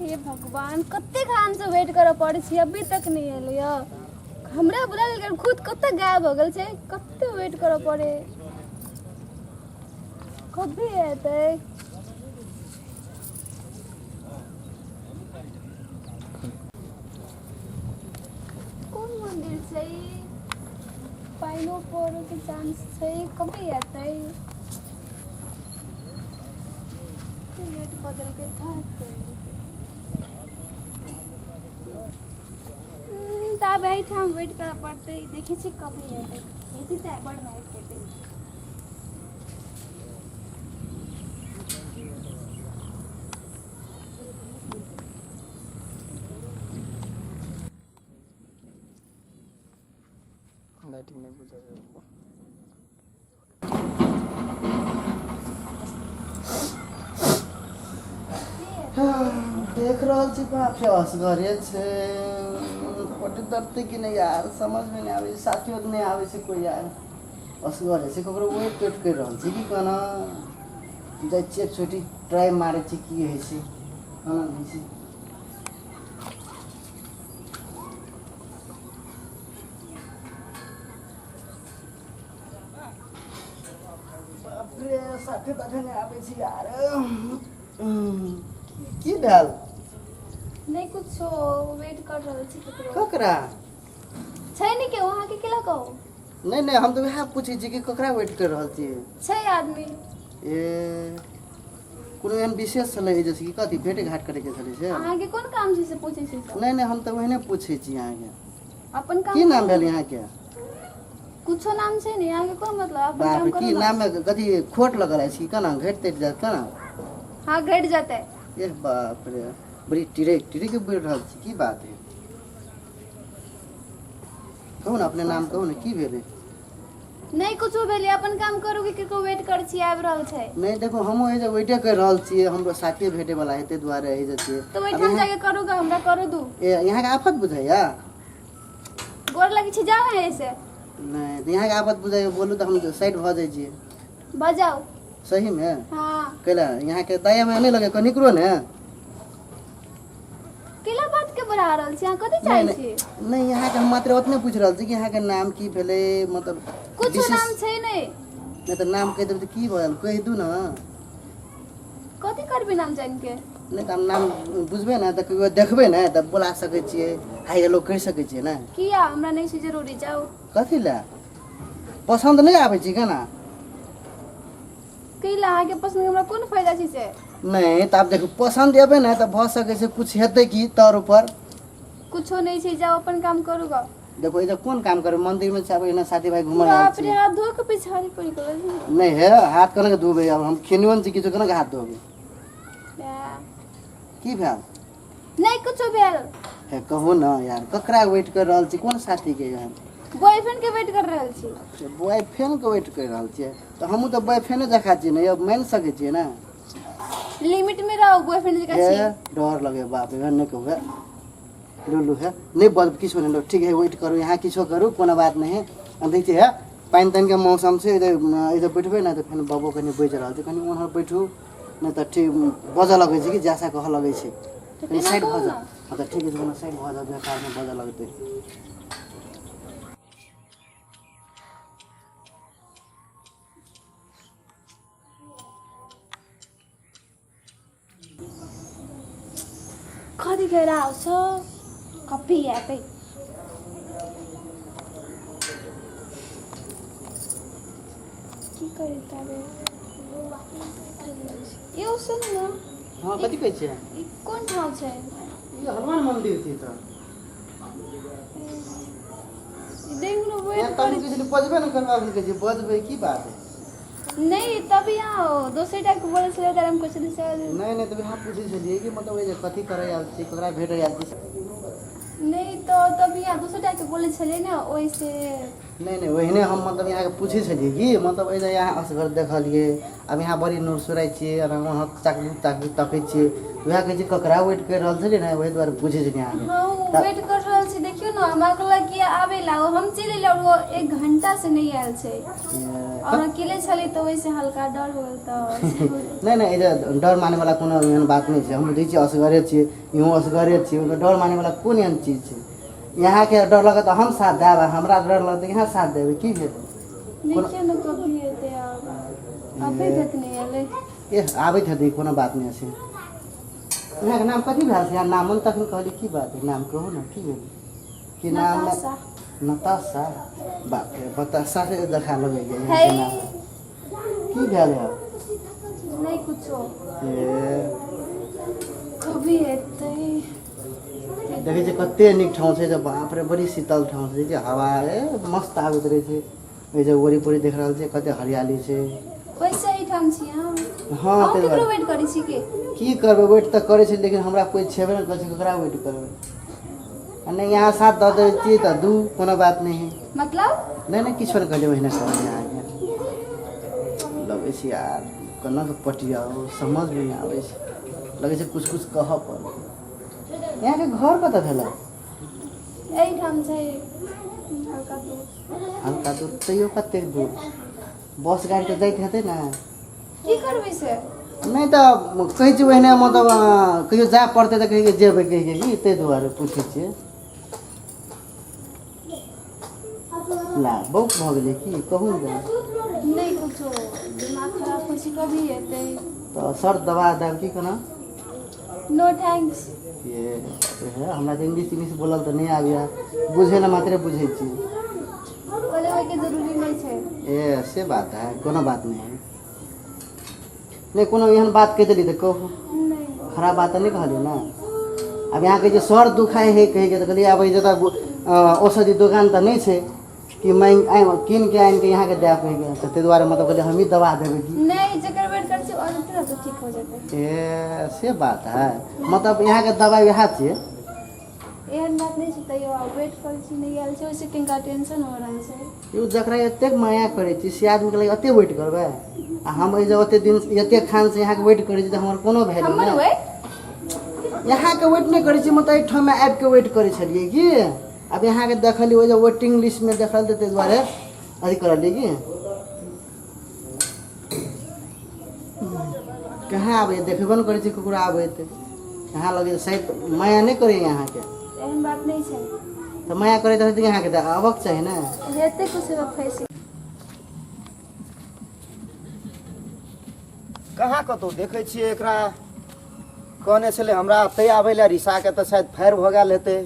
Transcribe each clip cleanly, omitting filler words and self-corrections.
हे भगवान, कतेक हमसँ वेट करऽ पड़ै छै, अभी तक नहि एलै यऽ। हमरा बुला लेलकै, खुद कतऽ गायब हो गेल छै। कते वेट करऽ पड़े, कभी एतै? कोन मन्दिर छै? पानिओ पड़ैके चांस छै। कभी एतै? लेट कऽ देलकै। तऽ आब एहिठाम वेट करऽ पड़तै। देखै छी कभी एतै। एतै तऽ बड़ भारी हेतै। लाइटिंग नहि बुझाइ। देख रहल छी, बाप रे, असगरे छै। पट दर्द कि नहि यार, समझमे नहि आबै छै। साथियो नहि आबै छै कोइ यार, असगरे छै। ककरो वेट तेट करि रहल छै कि कोना? जाइ छियै, एकचोटि ट्राइ मारै छी, की होइ छै, कोना होइ छै। बाप रे, साथे ताथे नहि आबै छै यार। की भेल? नहि कुछो, वेट कर रहल छी ककरो। ककरा? छै ने केओ, अहाँके केला कहू? नहि नहि, हम तऽ वएह पूछै छी कि ककरा वेट कर रहल छी। छै आदमी। ए, कोनो एहन विशेष छलै जैसे कि कथी भेंट घाट करैके छलै से? अहाँके कोन काम छै से पूछै छी सब? नहि नहि, हम तऽ ओहने पूछै छी अहाँके। अपन काम की नाम भेल अहाँके? कुछो नाम छै ने, अहाँके कोन मतलब? अपन बाप काम रे, करू की ना। नाम मे कथी खोट लगल अछि की? केना घटि तटि जायत केना? हाँ, घटि जेतै। एह बाप रे, बड़ी टिरे टिरे के बोलि रहल छी। की बात है, कहू ने, अपने नाम कहू ने, की भेलै? नहि कुछो भेलै, अपन काम करू कि केकरो वेट करै छी, आबि रहल छै। नहि देखो, हमहूँ एहि जे वेटे करि रहल छियै। हमरो साथिये भेटे वाला है, ताहि दुआरे एहि जे छियै। तऽ ओहिठाम जाके करू गे, हमरा करू दू। ए, यहाँके आफत बुझाइया? गोर लगै छी, जाउ है ऐसे। नहि तऽ यहाँके आफत बुझाइया, बोलू तऽ हम साइड भऽ जाइ छियै। बजाउ। सहीमे? हाँ। कैला यहाँके दया माया नहि लगै कनिकरो ने? केला बात के बढ़ा रहल छी अहाँ? कथी नहि चाहै नहि छी? नहि, यहाँके हम मात्र ओतने पूछि रहल छी कि यहाँके नाम की भेलै, मतलब कुछो विशेष नाम छै नहि। नहि तऽ नाम कहि देबै तऽ की भऽ गेल? कहि दू ने। कथी करबै नाम जानि के? नहि तऽ हम नाम बुझबै ने तऽ कहियो देखबै ने तऽ बोला सकै छियै, हाय हेलो कहि सकै छियै ने। किया? हमरा नहि छै जरूरी, जाउ। कथी लए? पसन्द नहि आबै छै केना? कैला अहाँके पसन्द हमरा कोन फायदा छै से? नहि तऽ आब देखू, पसन्द एबै ने तऽ भऽ सकै छै कुछ हेतै की तर ऊपर। कुछो नहि छै, जाउ अपन काम करू ग। देखो, ई कोन काम करबै? मंदिर में छै, आब एना साथी भाई घूमल आयल बाप रे, छी। हाथ धो के पिछाड़ी पड़ि गेल। नहि हे, हाथ केना के धोबै? आब हम खेनियो नहि छी किछो, केना के हाथ धोबै? की भेल? नहि कुछो भेल। हे कहू ने यार, ककरा वेट कर रहल छी? कोन साथी के यार? बॉयफ्रेंड के वेट कर रहल छी। बॉयफ्रेंड के वेट कर रहल छियै? तऽ हमहूँ तऽ बॉयफ्रेंडे जकाँ छियै ने, मानि सकै छियै ने? लिमिट में रहो, बॉयफ्रेंड जकाँ हे छी। डर लगे बाप रे, नहि कहू, हे लुलु है, नहीं बल्ब किछो नहीं लो। ठीक है, वेट करू, यहाँ किछो करू, कोनो बात नहीं है। आ देखिए है, पानि तानिके मौसम छै, इधर इधर बैठबै ने तऽ फेर बबो कनि बाजि रहल छै। कनि ओम्हर बैठू, नहि तऽ ठीक बजऽ लगै छै कि जैसा कहऽ लगै छै। तऽ कनि तेना साइड कहू भऽ ने। जाउ। हँ तऽ ठीक छै, ओना साइड भऽ जाउ, बेकारमे बजऽ लगतै। कतिखेर आउँछ, कपी एतै। की करी तबे? यौ सुन न। हँ, कथी कहै छियै? ई कोन ठाउँ छै? ई हनुमान मंदिर छै। तऽ देखू ने, वेट यहाँ तब करै। किछु बजबे ने करबै, अखन कहै छियै बजबै, की बात है? नहि, तब यहाँ दोसर टाइपके बोलै छलै तऽ हम कुछ नहि शायद। नहि नहि, तऽ वएह पूछै छलियै कि मतलब जे कथी करै आयल छी, ककरा भेटै आयल छी? नहि तऽ तब यहाँ दोसर टाइपके बोलै छलियै ने, ओहिसे। नहि नहि, ओहिने हम मतलब यहाँके पूछै छलियै कि मतलब एहि जे यहाँ असगर देखलियै, आब यहाँ बड़ी नुरसुराइ छियै और वहाँ ताकू ताकू तकै छियै, वएह कहै छी ककरा वेट करि रहल छलियै ने, ओहि दुआरे पूछै छलियै अहाँके। हँ, वेट कर रहल छी, देखियौ। देखियौ ने, हमरा कहलक कि आबै ला, हम चलि एलियै और वो एक घंटा से नहि आयल छै और अकेले छलै तऽ ओहिसँ हल्का डर हो गेल तऽ। नहि नहि, एहि डर माने वाला कोनो एहन बात नहि छै। हम बुझै छियै असगरे छियै, इहो असगरे छियै, ओहिमे डर माने वाला कोन एहन चीज छै? यहाँके डर लगत तऽ हम साथ देब आ हमरा डर लगत यहाँ साथ देबै, की भेलै? देखियौ ने कभी एतै, आब अभी तक नहि एलै। ए आबैत हेतै, कोनो बात नहि छै। यहाँके नाम कथी भेल छै? नाम तखन कहली, की बात है? नाम कहू ने, की भेल की नाम? नताशा। नताशा, बाप रे, बताशा से देखा लगै है। की भेल है? नहि कुछो। ए कभी एतै। देखै छियै कते नीक ठाउँ छै जे, बाप रे, बड़ी शीतल ठाउँ छै जे, हवा ए मस्त आबैत रहै छै। एहि जे ओरी पोरी देख रहल छियै कते हरियाली छै। वैसे एहिठाम छी अहाँ? हँ। अहूँ ताहि केकरो दुआरे वेट करै छी की? की करबै, वेट तऽ करै छी, लेकिन हमरा कोइ छेबे नहि करै छै, ककरा वेट करबै? आ नहि यहाँ साथ दऽ दै छियै तऽ दू कोनो बात नहि है। मतलब? नहि नहि, किछो नहि कहलियै, ओहिना कहलियै। अहाँके लगै छै यार केना कऽ पटियाउ, समझमे नहि आबै छै। लगै छै कुछ कुछ कहऽ पड़तै। यहाँके घर कतऽ भेलै? एहिठाम छै, हल्का दूर। हल्का दूर तैयो कतेक दूर? बस गाड़ी तऽ जाइत हेतै ने? की करबै से? नहि तऽ कहै छी ओहिने, मतलब कहियो जाय पड़तै तऽ कहियो जेबै कहिके की, ताहि दुआरे पूछै छियै। ला बौक भऽ गेलै की? कहू ने। नहि कुछो, दिमाग खराब होइ छै, कभी एतै। तऽ सर दबा देब की कोना? नो thanks. ये हे, हमरा तऽ इंग्लिश इंग्लिश बोलल तऽ नहि आबैए, बुझै लए मात्रे बुझै छी। बोले के जरूरी नहि छै। ए से बात है, कोनो बात नहि है। नहि कोनो एहन बात कहि देली तऽ कहू। नहि। खराब बात तऽ नहि कहलियै ने? आब यहाँ कहै छै सर दुखाइ है कहिके, तऽ कहलियै आब जतऽ औषधि दोकान तऽ नहि छै कि माँगि आनि कीन के आनि के यहाँके देब कहिके, तऽ ताहि दुआरे मतलब कहलियै हमही दबा देबै की। नहि, जकर वेट करै छी ओ जेतै ने तऽ ठीक हो जेतै। ए से बात है, मतलब यहाँके दबाइ वएह छियै। एहन बात नहि छै, तैयो आब वेट करै छी, नहि आयल छै, ओहिसँ कनिका टेंशन हो रहल छै। यौ, जकरा एतेक माया करै छी से आदमीके लागि एतेक वेट करबै, आ हम एहि जे ओतेक दिन एतेक खानसँ यहाँके वेट करै छी तऽ हमर कोनो वैल्यू हमर नहि। वेट? यहाँके वेट नहि करै छी, मतलब एहिठाममे आबिके वेट करै छलियै कि आब यहाँके देखलियै ओहि जे वेटिंग लिस्टमे देखल तऽ ताहि दुआरे अथी करलियै कि कहाँ आबै, देखबो नहि करै छी ककरो आबैत। यहाँ लगे शायद माया नहि करैए अहाँके। एहन बात नहि छै। तऽ माया करैत रहतै अहाँके तऽ आबक चाही ने। हेतै कुछ फैसी। कहाँ कतहु देखै छियै एकरा, कहने छलै हमरा एतहि आबै लए, रिसाके तऽ शायद फायर भऽ गेल हेतै।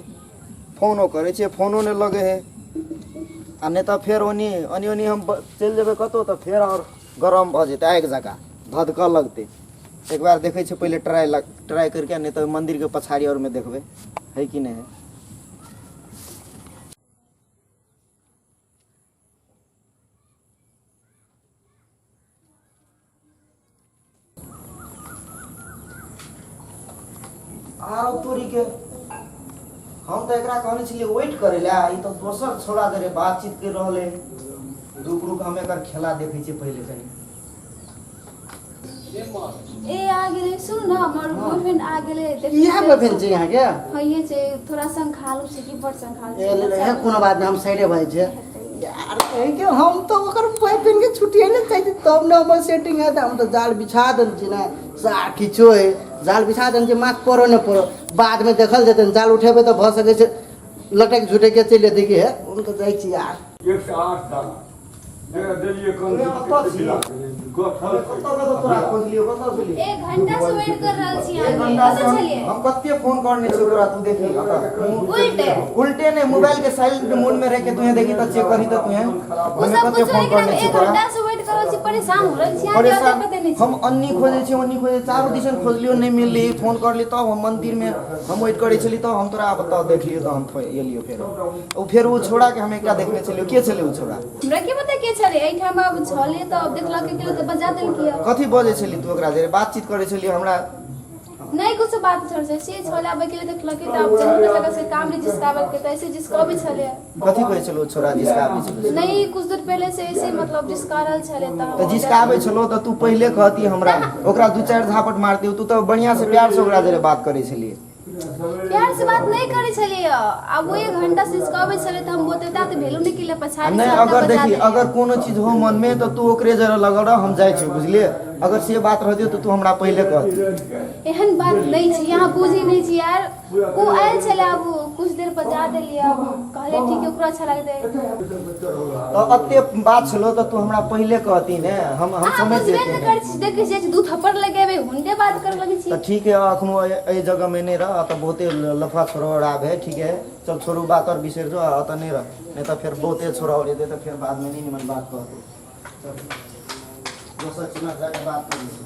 फोनो करै छियै, फोनो नहि लगै है। आ नहि तऽ फेर ओनी ओनी ओनी हम चलि जेबै कतहु तऽ फेर आओर गरम भऽ जेतै, आगि जकाँ धधकऽ लगतै। एक बार देखै छियै पहिले ट्राई ट्राई करिके, नहि तऽ मन्दिरके पछाड़ी आओरमे देखबै है कि नहि है। आरो तोरी के, हम तऽ एकरा कहने छलियै वेट करै लए, ई तऽ दोसर छोड़ा दे बातचीत कर रहल है। रुक रुक, हम एकर खेला देखै छियै पहिले कनि। ए आ गेलै, सुन न, हमर बॉयफ्रेंड आ गेलै। इएह बॉयफ्रेंड छै अहाँके? हँ, इहे छै। थोड़ा संखालू छै कि बड़ संखालू ए छै। ले, कोनो बात नहि, हम साइडे भऽ जाइ छियै यार। कहे के हम तऽ ओकर बॉयफ्रेंड के छुट्टी ने चाहै छी, तब ने हमर सेटिंग हेतै। हम तऽ जाल बिछा देने छी ने, सार किछो है, जाल बिछा देने छी, माछ पड़ो नहि पड़ो बादमे देखल जेतै। जाल उठेबै तऽ भऽ सकै छै लटकि झुटकि के चलि जेतै कि। हे, हम तऽ जाइ छी यार। 108 दाना जकरा देलियै कम। कतऽ छी? कतऽ कतऽ तोरा खोजलियौ, कतऽ छलियै? एक घंटा से वेट कर रहल छी एक अहाँके। घंटा से कतऽ हम छलियै? हम कते फोन करने छियौ तोरा, तू देखी उल्टे। उल्टे ने, मोबाइल के साइलेंट मोड में रह के तू देखी तऽ चेक करी तऽ तू ओ हमे सब कते कुछ फोन एकरा करने छियौ एक तोरा। घंटा से वेट कर रहल छी, परेशान हो रहल छी अहाँके। परेशान पते नहि छै। हम अन्नी खोजै छी, ओन्नी खोजै, चारू दिसन खोजलियौ, नहि मिलली। फोन करली तब हम मंदिर में हम वेट करै छली, तब हम तोरा बताओ देखलियौ तऽ हम एलियौ। फेर ओ फेर ओ छौड़ाके हम एकटा देखने छलियौ। के छलै ओ छौड़ा? हमरा के पता के छलै। एहिठाम आब छलै तऽ देखलक के तऽ बजा देलकै। कथी बजै छली तू ओकरा जे बातचीत करै छली हमरा? नहीं कुछ बात छोड़ छै से छलै, आब के देखलक तऽ आब चलू जगह से काम रहे जिसका के तऽ ऐसे जिसका भी छलै। कथी कहै छलो छोड़ा जिसका आबै छलो? नहीं, कुछ दूर पहले से ऐसे मतलब जिसका रहल छलै तऽ। तऽ जिसका आबै छलो तऽ तू पहिले कहती हमरा, ओकरा दू चारि झापट मारती। तू तऽ बढ़िया से प्यार से ओकरा जरे बात करै छलियै। प्यार से बात नहीं करे छलियै आब ओ एक घंटा से कहबै छलै तऽ हम बोतेता तऽ भेलो नहि केलै आ पछाड़ी नहि से अगर बजा देखी देलियै। अगर कोनो चीज हो मनमे तऽ तू ओकरे जरे लगल रह, हम जाइ छी बुझलियै। अगर से बात रहतियो तऽ तू हमरा पहिले कहती। एहन बात नहीं छी, यहाँ बुझी नहीं छी यार। ओ आयल छलै, आब कुछ देर बजा देलियै, आब कहले ठीक है, ओकरो अच्छा लगतै। तऽ एते बात छलो तऽ तू हमरा पहिले कहती ने, हम अहाँ समझ बुझबे जेती नहि ने। करै छी, देखै छियै दू थप्पड़ लगेबै हुनके बात करे लगै छी। तऽ ठीक है, अखनो एहि जगह में नहीं रह, तऽ बहुते लफड़ा छोड़ौड़ा है। ठीक है, चल छोड़ू बात और बिसरि जो, एतऽ नहीं रह, नहीं तऽ फेर बहुते छोड़ौड़ हेतै तऽ फेर बादमे नहीं निमन बात कहतौ। चल दोसर चिन्ह जाके बात करै छी।